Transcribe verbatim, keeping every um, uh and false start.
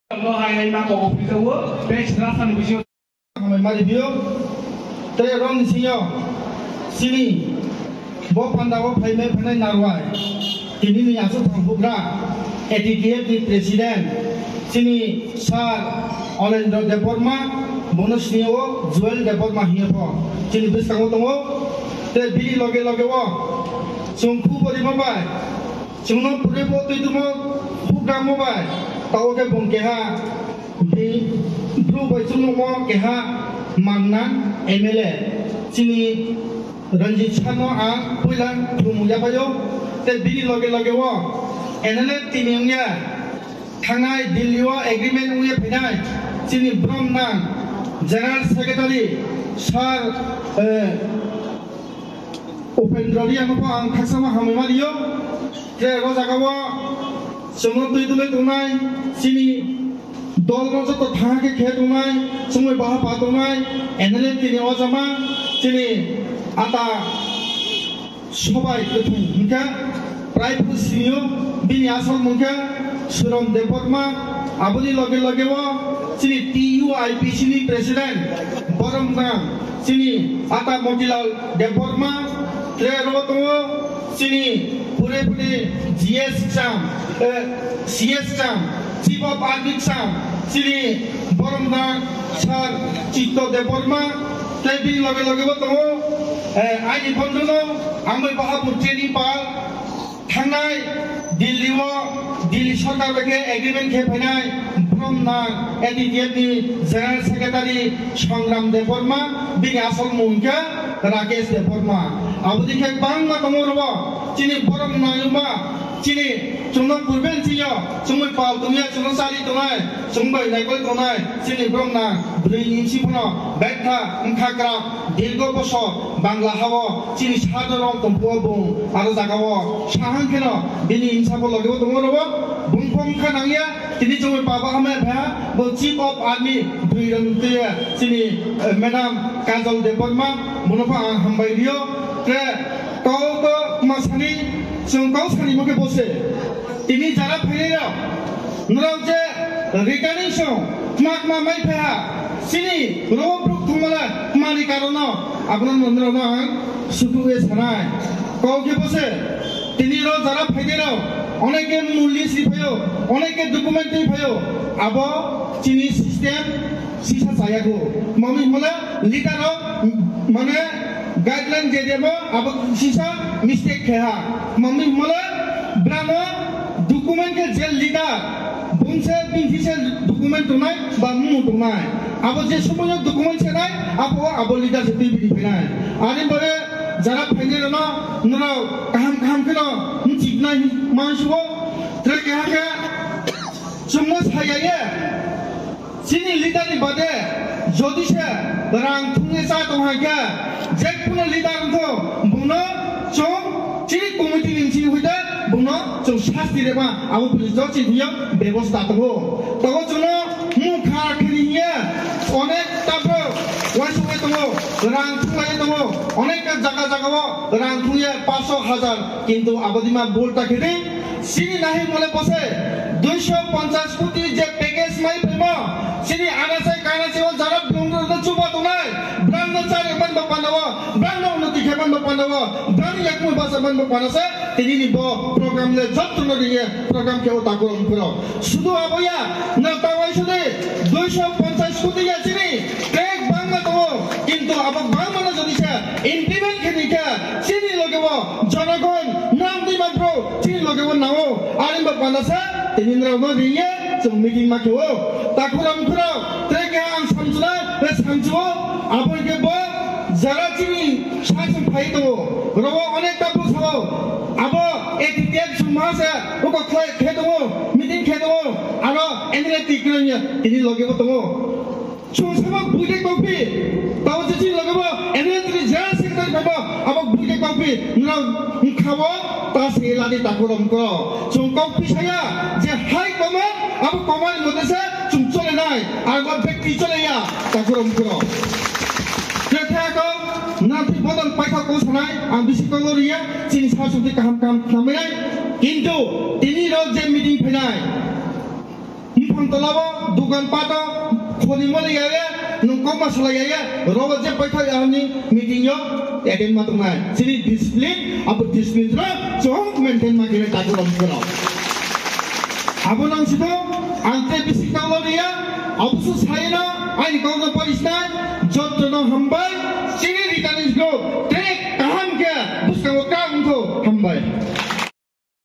Bo hai hai ma kok office o, tei sra sani bisingo. Hambai ma ribio, tei rong ni singyo, sini, bo panda o phai mai phainai narwai, tini ni aswk thang bugra, A T T F ni president, sini sir Onendra Debbarma, bono sini o Joel Debbarma hiyo pho, sini bwskango tongo, tei bini loge loge o, chwng khu bo rima bai, chwngno puri bo twi tumo, khu gamo bai, tao khe bung keha, Bini bru bai chwngno keha mannang M L A chini Ranjit Sharma ang puila khulumung yaphaio. Tei bini loge loge o N L F tini wngya thangnai Delhi o agreement wngya phainai chini brom nang General Secretary Sir, eh, Upendra Riya no ang khaksa ma hambai ma rio. Tei o jaga o chwngno twi dulai tongnai chini dol no joto thang khe khe tongnai, chumui baha pa tongnai, N L F tini o jama chini ata sobai kwthwng hwnkha prai phuru sinio bini asol mung khe Surom Debbarma, aboni loge loge o chini T U I P C ni president borom nang chini ata Motilal Debbarma, tei aro tongo chini pure pure G S Cham, eh, C S Cham, Chief of Army Cham, chini borom nang Sir Chitto Debbarma, tei bini loge loge bo tongo, eh, aini bondhono Ambai Bahadur Trading Pal, thangnai Delhi o, Delhi sorkar bai khe agreement khe phainai borom nang A T T F ni General Secretary Sangram Debbarma, bini asol mung khe Rakesh Debbarma. Aboni khe bangma tongo robo, chini borom nang ba, chini chwngno purben chini yo, chwngmui pal tongya, chwngno chari tongnai, chwngbai naikol tongnai, chini borom nang bwrwi ni bisi phano betha wngkha kwrak. Dirgo bosor Bangla hao chini sadorok tongphuru bung aro jagao sahang kheno bini imsabo logebo tongo robo. Bung phone kha nangya, tini chumui paba hamya pha bo Chief of Army bwrwi rok twiya chini, eh, Madam Kajol Debbarma, bono pha ang hambai rio. Tre kau to masani, chwng kau sani mokhe bose. Tini jara phainai rok, norok je returning song, kma kma mai phaiha, chini rogo bruk thumala kmani karono, abono norokno ang suku ye sanai. Kok ye bose, tini ro jara phainai rok, oneke muli si phaio, oneke document twi phaio, abo chini system sisa chaya go. Mami hole leader rok, mane guideline je demo abo sisa mistake khe ha. Mami hole brano document ke je leader bungse bingkhi se document tongnai ba mu tongnai. Abo je sumoyo document se nai abo abo leader se twi bini phinai. Ani bare jara phainai rano noro kaham kaham kheno mchiknai mansuo tre keha khe chumno saya ye. Chini leader ni bade jodi se rang thungwi cha tong hai khe, je kuno leader wngkho, bungno chwng chini committee ni sini huide bungno chwng sasti rema abo pwrwngso chini thwiyo bebosta tongo. Togo chwngno mung kha khini hiye onek tabro uansukwi tongo, rang thungwi tongo, onek jaga jaga o rang thungwi paanch sho hajar, kintu abo dima bul ta khini. Chini nahi mole bose duisho ponchas koti je package mai phimo, chini anase kanase o jara blung rok no chuba tongnai, brang no chari man ba panda o, brang no unnoti khe man ba panda o, brang yakung basa man ba panda se, tini ni bo program le jotto no ringe program khe o takur ongphuro. Sudu aboya na tawai sudi duisho ponchas koti ya chini, trek bangma tongo, kintu abo bangma no jodi se implement khe ni khe chini loge o jonogon nang di ma bro. Chini loge bo nango, ani ba panda sa, tini nrao no ringye, chwng meeting ma khe o. Takhuram khurao, tre khe ang samchuna, re samchuo, abo khe bo, jara chini sa chwng phai tongo, rogo onek ta bwsao, abo A T T F chwng ma se, uko khlai khe tongo, meeting khe tongo, aro M L A tikno ya, tini loge bo tongo. Chwng sama buide kokpi, tao je chini loge bo, M L A tini general secretary phaibo, abo buide kokpi, nrao wngkha bo, ta se ladi takurom kro. Chwng kokpi saya, je high command, abo command mote se chwng chole nai, abo bekti chole ya, takurom kro. Kretha ko, nati bodol paikha ko sanai, ang bisi kolo riya, chini sa sukti kaham kaham khamai nai, kintu tini rok je meeting phainai, Tolabo dukan pato khoni mali yaya, nung kok ma sala yaya, rogo je paitha yahani meeting yo attend ma tongnai. Sini discipline, abo discipline ro chong maintain ma kene taku lam koro. Abo nang sito, ang te bisi tolo riya, abo su sayana, aini kok no parisnai, jotto no hambai,